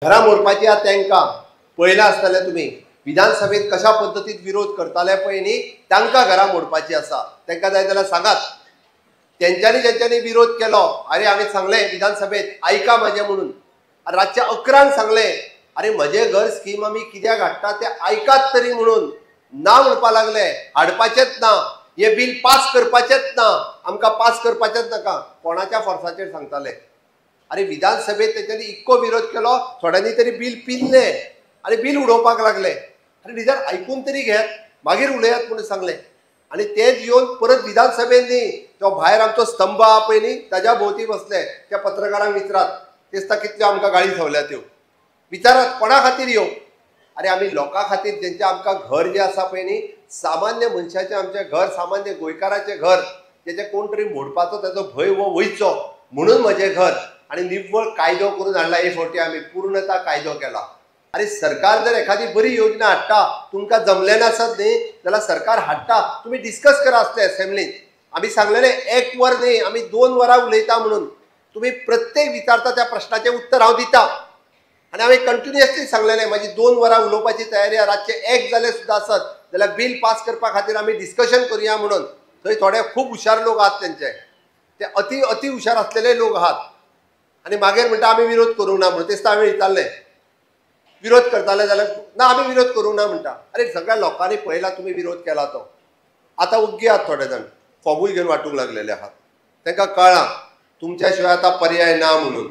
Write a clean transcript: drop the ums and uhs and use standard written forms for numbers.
घरां मोडपाची आहा तांकां पळयलां आसतलें तुमी विधानसभेत कशा पद्दतीन विरोध करताले पळय न्ही, तांकां घरां मोडपाची आसा. तांकां जाय जाल्यार सांगात, तेंच्यांनी जेंच्यांनी विरोध केलो, अरे हांवें सांगलें विधानसभेत आयका म्हजें म्हणून, आनी रातच्या 11 सांगलें अरे म्हजें घर स्कीम आमी कित्याक हाडटा तें आयकात तरी म्हणून, ना म्हणपा लागले, हाडपाचेंच ना, हें बील पास करपाचेंच ना, आमकां पास करपाचेंच नाका. कोणाच्या फोर्साचेर सांगताले? अरे विधानसभेत तेंच्यांनी इतको विरोध केलो, थोड्यांनी तरी बील पिल्लें आनी बील उडोवपाक लागले. अरे निदान आयकून तरी घेयात, मागीर उलयात म्हणून सांगलें. आनी तेच येवन परत विधानसभेन न्ही, तो भायर आमचो स्तंभ आहा पळय न्ही ताज्या भोंवती बसले, त्या पत्रकारांक विचारात तेच कितल्यो आमकां गाळी खावल्या त्यो, विचारात कोणा खातीर येवं. अरे आमी लोकां खातीर, जेंचें आमकां घर जें आसा पळय न्ही, सामान्य मनशाचें आमचें घर, सामान्य गोंयकाराचें घर, जेचें कोण तरी मोडपाचो ताजो भंय हो वयचो म्हणून म्हजें घर. आनी निव्वळ कायदो करून हाडला हे फावटी आमी, पूर्णता कायदो केला. आनी सरकार जर एखादी बरी योजना हाडटा, तुमकां जमलें नासत न्ही जाल्यार सरकार हाडटा, तुमी डिस्कस करा आसले एसेंब्लीन. आमी सांगलेलें 1 वर न्ही, आमी 2 वरां उलयता म्हणून, तुमी प्रत्येक विचारता त्या प्रश्नाचें उत्तर हांव दिता. आनी हांवें कंटिन्युअसली सांगलेलें म्हाजी 2 वरां उलोवपाची तयारी आहा, रातचें 1 जालें सुद्दां आसत जाल्यार बील पास करपा खातीर आमी डिस्कशन करुया म्हणून. थंय थोडे खूब हुशार लोक आहात, तेंचे ते अति अति हुशार आसलेले लोक आहात. आनी मागीर म्हणटा आमी विरोध करूंक ना म्हणून, तेच हांवें विचारलें विरोध करताले जाल्यार ना आमी विरोध करूंक ना म्हणटा. अरे सगळ्या लोकांनी पळयला तुमी विरोध केला तो. आतां उग्गी आहात थोडे जाण, फॉर्मूय घेवन वांटूंक लागलेले आहात, तांकां कळ्ळां तुमच्या शिवाय आतां पर्याय ना म्हणून.